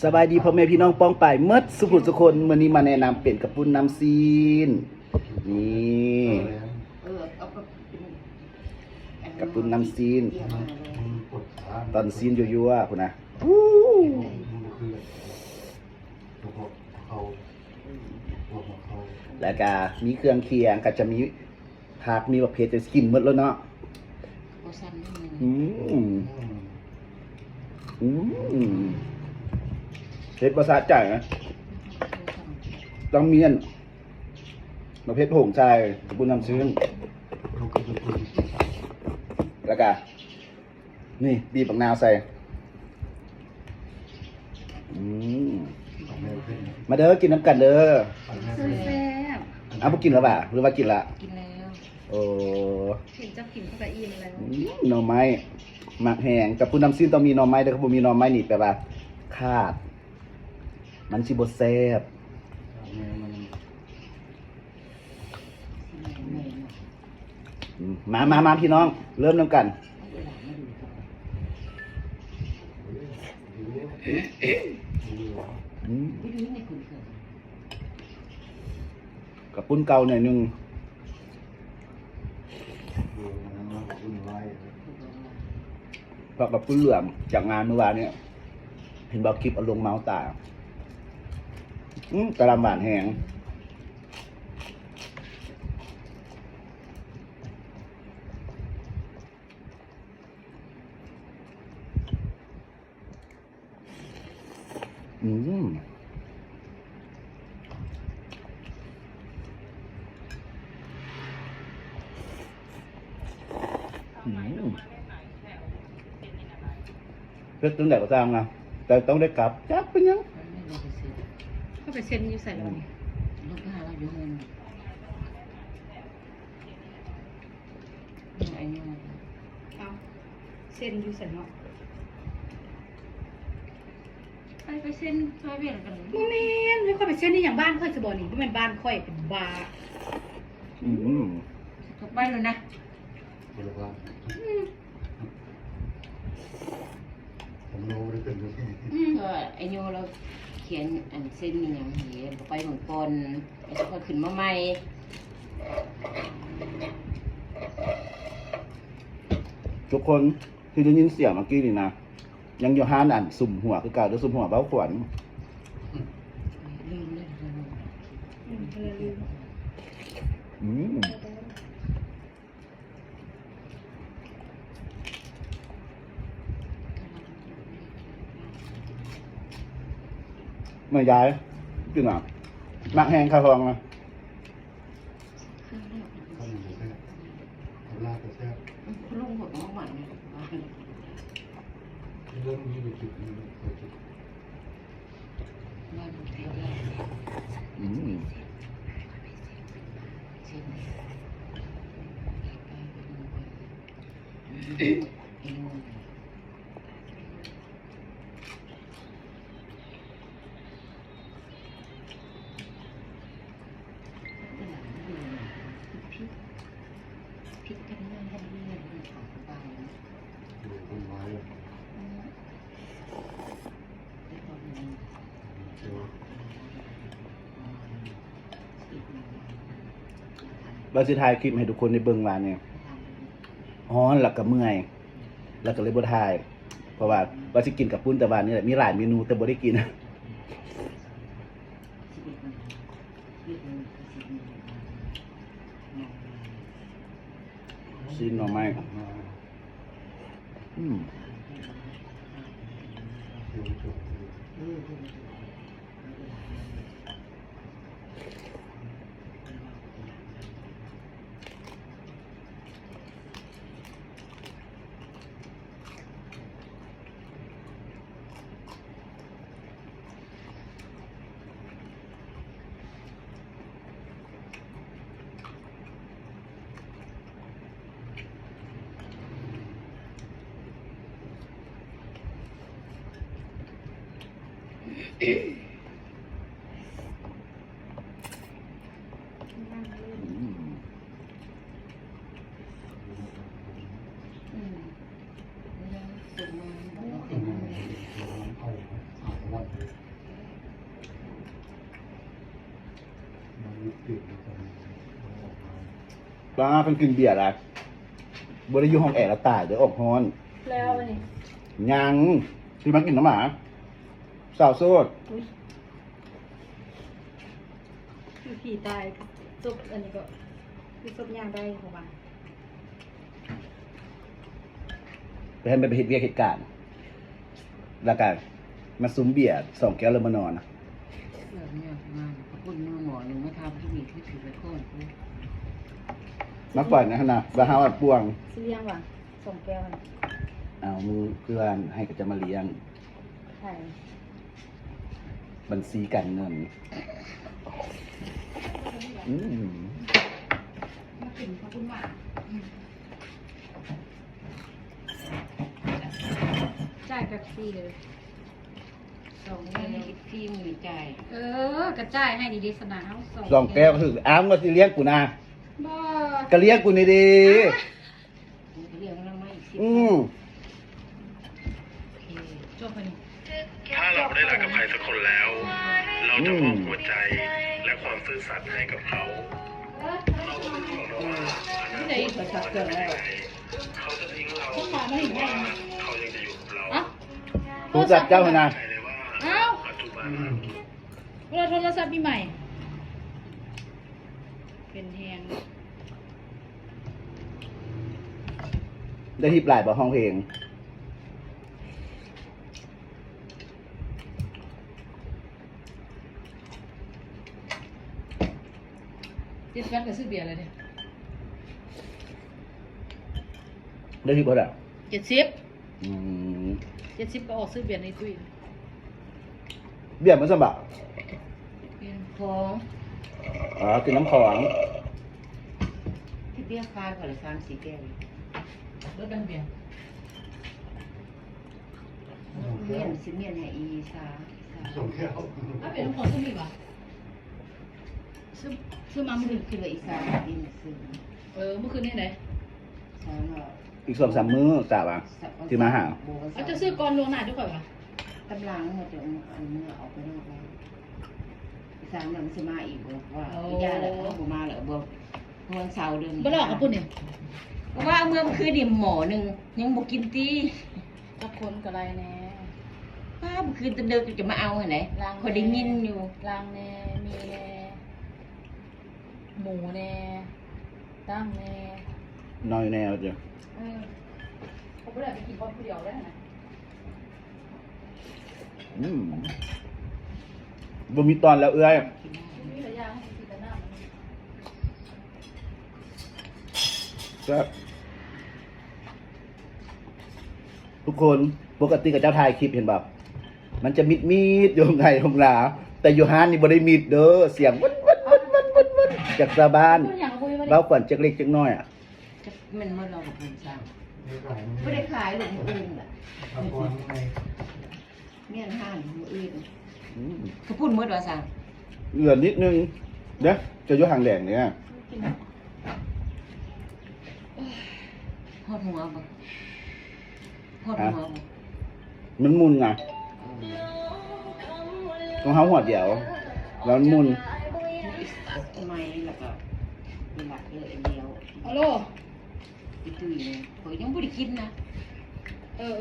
ສະບາຍດີພໍ່ແມ່ພີ່ນ້ອງປ້ອງປາຍໝົດສູ່ຜູ້ສູ່ຄົນ. ມື້ນີ້ມາແນະນຳເປັນກະປຸ້ນນ້ຳຊີ້ນ. ນີ້ ເອີ ເອົາກະ ກະປຸ້ນນ້ຳຊີ້ນ ຕອນຊີ້ນຍົວໆພຸ້ນນະ. ແລ້ວກະມີເຄື່ອງຄຽງ ກະຈະມີ ຜັກ ມີບັກເຜັດ ຈະກິນໝົດແລ້ວເນາະ. ບໍ່ສັ່ນເລີຍ ອືມ ອືມ ເຜັດບໍ່ສະໃຈນະ. ຕ້ອງມີອັນ ບັກເຜັດຜົງໃສ່ ກະປຸ້ນນ້ຳຊີ້ນ. ແລ້ວກະ ນີ້ ບີບບັກນາວໃສ່. ອືມ ມາເດີ ກິນນຳກັນເດີ. ແຊບໆ. ອ້າວ ບໍ່ກິນແລ້ວຫວາ ຫຼືວ່າກິນລະ? ກິນແລ້ວ. ໂອ້ ເຫັນເຈົ້າກິນເຂົາກະອີ່ມແລ້ວ. ອືມ ໜໍ່ໄມ້ ມັກແຮງ. ກະປຸ້ນນ້ຳຊີ້ນຕ້ອງມີໜໍ່ໄມ້ເດີ. ຄັນບໍ່ມີໜໍ່ໄມ້ນີ້ແປວ່າຂາດ ມັນຊິບໍ່ແຊບ. ອືມ ມາ ມາ ມາ ພີ່ນ້ອງ ເລີ່ມນຳກັນ. ອືມ ກະປຸ້ນເກົ່າໜ້ອຍໜຶ່ງ ເພາະກະປຸ້ນເຫຼືອມຈາກງານມື້ວານນີ້ ເຫັນບໍ່ ຄລິບເອົາລົງເມົາຕາຍ. ອືມ ກະຫຼ່ຳຫວານແຮງ. ອືມ ອືມ ເຮັດຈັ່ງໃດກໍຊ່າງນະ ແຕ່ຕ້ອງໄດ້ກັບ. ຈັກເປັນຫຍັງ ເຂົາໄປເຊັນຢູ່ໃສແລ້ວນີ້? ອືມ ເອົ້າ ເຊັນຢູ່ໃສເນາະ? ໃຜໄປເຊັນຊ່ອຍວຽກນຳກັນ? ບໍ່ແມ່ນ ຂ້ອຍໄປເຊັນອີ່ຫຍັງ ບ້ານຂ້ອຍຊະບໍ່ນີ້? ບໍ່ແມ່ນບ້ານຂ້ອຍ ເປັນບ້າ. ອືມ ເຂົ້າໄປແລ້ວນະ ບໍ່ໄດ້ບ້ານ. ອືມ ອືມ ກໍໄອ້ໂຍລາວຂຽນອັນເຊັນອີ່ຫຍັງໃຫ້ ໄປເບິ່ງກ່ອນ ແລ້ວຄ່ອຍຂຶ້ນມາໃໝ່. ທຸກຄົນທີ່ໄດ້ຍິນສຽງເມື່ອກີ້ນີ້ນະ ຍັງຢູ່ຮ້ານອັນສຸມຫົວຄືເກົ່າເດີ ສຸມຫົວເບົາຂວັນ. ອືມ ແມ່ຍາຍ ກິນນະ ມັກແຮງຄາທອງນະ. ອືມ ວ່າຊິຖ່າຍຄລິບໃຫ້ທຸກຄົນໄດ້ເບິ່ງວ່ານີ້ ຮ້ອນ ແລ້ວກະເມື່ອຍ ແລ້ວກະເລີຍບໍ່ຖ່າຍ ເພາະວ່າ ວ່າຊິກິນກະປຸ້ນແຕ່ວ່ານີ້ແຫຼະ ມີຫຼາຍເມນູແຕ່ບໍ່ໄດ້ກິນ. ຊີ້ນໜໍ່ໄມ້ ອືມ. ປ້າ ຄັນກິນເບຍຫຼາຍ ບໍ່ໄດ້ຢູ່ຫ້ອງແອລະຕາຍເດີ້ ອອກຮ້ອນ. ແລ້ວອັນນີ້ ຍັງ ຊິມາກິນນຳໝາ ສາວໂສດ. ອຸ້ຍ ຢູ່ຜີຕາຍ ສົບອັນນີ້ກໍ ຄືສົບຍ່າງໄດ້ເຂົາວ່າ. ໄປຫັ້ນ ໄປເຮັດວຽກເຮັດການ ແລ້ວກະມາຊຸມເບຍສອງແກ້ວ ແລ້ວມານອນ. ເອີ ເມຍມາ ເຂົາປຸ້ນມື້ໝໍໜຶ່ງ ມາທາຜູ້ນີ້ຄືຖືໄປກ່ອນພຸ້ນ ມາປ່ອຍນະຫັ້ນນະ ວ່າເຮົາອະປ່ວງ. ຊິລ້ຽງຫວາ ສອງແກ້ວຫັ້ນ. ເອົາ ມື້ເພື່ອນໃຫ້ເຂົາເຈົ້າມາລ້ຽງ. ໃຜ? ບັນຊີການເງິນ. ອືມ ມາກິນເຂົ້າປຸ້ນຫວານ. ຈ່າຍເປັບຊີເດີ ສອງແກ້ວ ໃຫ້ເອັຟຊີມື້ຈ່າຍ. ເອີ ກະຈ່າຍໃຫ້ດີໆ ສະນະ ເຮົາສອງ ສອງແກ້ວ ຄືອ້າງວ່າຊິລ້ຽງກູນະ. ບໍ່ ກະລ້ຽງກູນີ້ເດ. ອາ ອືມ ໂອເຄ ຈົບໄປນີ້. ຖ້าเราได้รักกับใครสักคนแล้ว เราจะมอบหัวใจและความซื่อสัตย์ให้กับเขา เราก็ไม่รู้หรอกนะว่าอนาคตมันจะเป็นยังไง เขาจะทิ้งเรา หรือว่าเขายังจะอยู่กับเรา เอ้า ໂທລະສັບເຈົ້າຫັ້ນນະ. ເອົາ ປັດຈຸບັນ ອືມ ເວລາໂທລະສັບປີໃໝ່ ເປັນແຮງ. ໄດ້ທິບຫຼາຍບໍ່ ຮ້ອງເພງ? ເຈັດສິບກະຊື້ເບຍແລ້ວເດ້. ໄດ້ທິບເທົ່າໃດ? ເຈັດສິບ. ອືມ ເຈັດສິບກະອອກຊື້ເບຍໃນຕຸ້ຍ. ເບຍມັນສ່ຳບາດ? ເປັນຂອງ ອໍ ກິນນຳຂອງ. ທີ່ເບຍຂາຍຂ້ອຍລະສາມສີ່ແກ້ວ ເບິດແລ້ວເບຍ. ແມ່ນ ຊິມ້ຽນໃຫ້ອີສາ ສອງແກ້ວ. ເອົາເປັນຂອງຊຸມນີ້ຫວາ? ຊື້ ຊື້ມາມື້ຄື ຄືອີສາກິນຊື້. ເອີ ມື້ຄືນນີ້ໃດ? ອີກສອງສາມມື້ ສາວວ່າ ຊິມາຫາ. ເອົາ ເຈົ້າຊື້ກ່ອນລ່ວງໜ້າຢູ່ຂ້ອຍວ່າ ຕຳລັງ ເຮົາຈະອັນເມືອອອກໄປນອກແລ້ວ. ສາມນັ້ນຊິມາອີກບໍ່? ວ່າ ໂອ້ ຢ່າແຫຼະ ເຮົາບໍ່ມາແລ້ວ ບໍ່ ວັນເສົາເດີ. ບໍ່ລອກກັບປຸ້ນນີ້ ເພາະວ່າເມື່ອຄືນນີ້ໝໍໜຶ່ງ ຍັງບໍ່ກິນຕິ. ຈັກຄົນກະໄລ່ແນ່. ປ້າ ມື້ຄືນແຕ່ເດິກຈະມາເອົາຫັ້ນໃດ. ລ້າງ ຂ້ອຍໄດ້ຍິນຢູ່ ລ້າງແນ່ ມີແນ່ ໝູແນ່ ຕັ້ງແນ່ ນ້ອຍແນ່ວ່າຕິ. ເອີ ເຂົາບໍ່ໄດ້ໄປກິນບ່ອນຜູ້ດຽວໄດ້ຫັ້ນນະ. ອືມ ບໍ່ມີຕອນແລ້ວເອື້ອຍ. ແຊບ ທຸກຄົນ. ປົກກະຕິເຂົາເຈົ້າຖ່າຍຄລິບເຫັນບໍ່? ມັນຈະມິດໆ ຢູ່ໃນທົ່ງນາ ແຕ່ຢູ່ຮ້ານນີ້ບໍ່ໄດ້ມິດເດີ. ສຽງວັດໆໆໆໆ ຈາກຊາວບ້ານ ເວົ້າຂວັນຈັກເລັກຈັກນ້ອຍອະ. ຈັກແມ່ນໝົດແລ້ວບໍ່ເພິ່ນສ້າງ ບໍ່ໄດ້ຂາຍລູກມື້ອື່ນລະ ມຽນຮ້ານມື້ອື່ນ. ອືມ ເຂົ້າປຸ້ນໝົດວ່າສ້າງ ເຫຼືອນິດໜຶ່ງເດ້. ຈະຢູ່ຫາງແດງນີ້ ຮອດຫົວບໍ່? ຮອດຫົວບໍ່? ມັນໝຸ່ນນະ ເອີ ຂອງເຮົາຫົວດຽວ ແລ້ວມັນໝຸ່ນ. ໄມ້ແລ້ວກໍເວລາເອີອັນດຽວ. ອາໂລ ອີຕຸ້ຍນີ້ ຂ້ອຍຍັງບໍ່ໄດ້ກິນນະ. ເອີໆໆ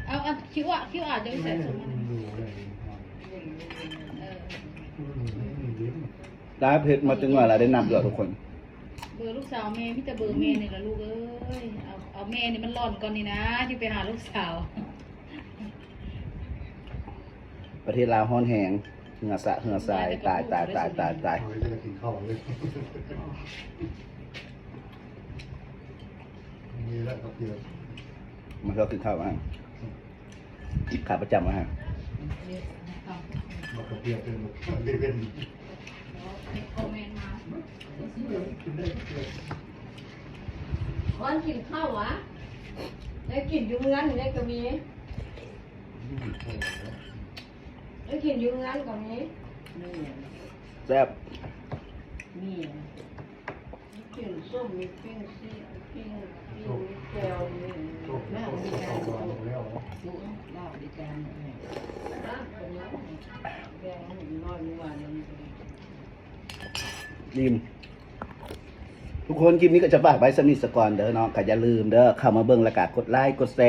ເອົາ ເອົາ ຄິວອາ ຄິວອາ ຈະໃສ່ຊຸມມັນ. ເອີ ຕາເຜັດມາຈັກໜ້ອຍລະໄດ້ນັບຢູ່ທຸກຄົນ. ເບີລູກສາວແມ່ ມີແຕ່ເບີແມ່ນີ້ລະລູກເອີຍ. ເອົາ ເອົາແມ່ນີ້ມັນຫຼອນກ່ອນນີ້ນະ ຈຶ່ງໄປຫາລູກສາວ. ປະເທດລາວຮ້ອນແຮງ ເຫື່ອສະເຫື່ອສາຍ ຕາຍ ຕາຍ ຕາຍ ຕາຍ ຕາຍ. ເຮົາຈະໄດ້ກິນເຂົ້າເລີຍ ນີ້ແຫຼະ ມາເຮົາກິນເຂົ້າ ອືມ ຂາປະຈຳວ່າ ບັກກະເພຍເປັນເປັນ ກິນໄດ້ ກ່ອນກິນເຂົ້າຫວາ ໄດ້ກິນຢູ່ເຮືອນນີ້ກໍມີ ໄດ້ກິນຢູ່ເຮືອນກໍມີ. ແຊບ ມີ ມີປີ້ງສົ້ມ ມີປີ້ງຊີ ປີ້ງ ປີ້ງ ມີແຈ່ວ ມີ ນ້ຳ ມີການ ລາບ ມີການ ນ້ຳ ເປັນນ້ຳ ແກງໜ້ອຍ ມື້ວານນີ້. ອີ່ມ ທຸກຄົນ ຄລິບນີ້ກໍຈະຝາກໄວ້ສ່ຳນີ້ສາກ່ອນເດີເນາະ. ກໍຢ່າລືມເດີ ເຂົ້າມາເບິ່ງ ແລ້ວກໍກົດໄລ ກົດແຊ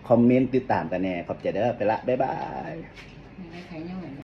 ຄອມເມັນ ຕິດຕາມກັນແດ່. ຂອບໃຈເດີ ໄປລະ ບາຍບາຍ. ໄດ້ໄຂ່ຫຍັງ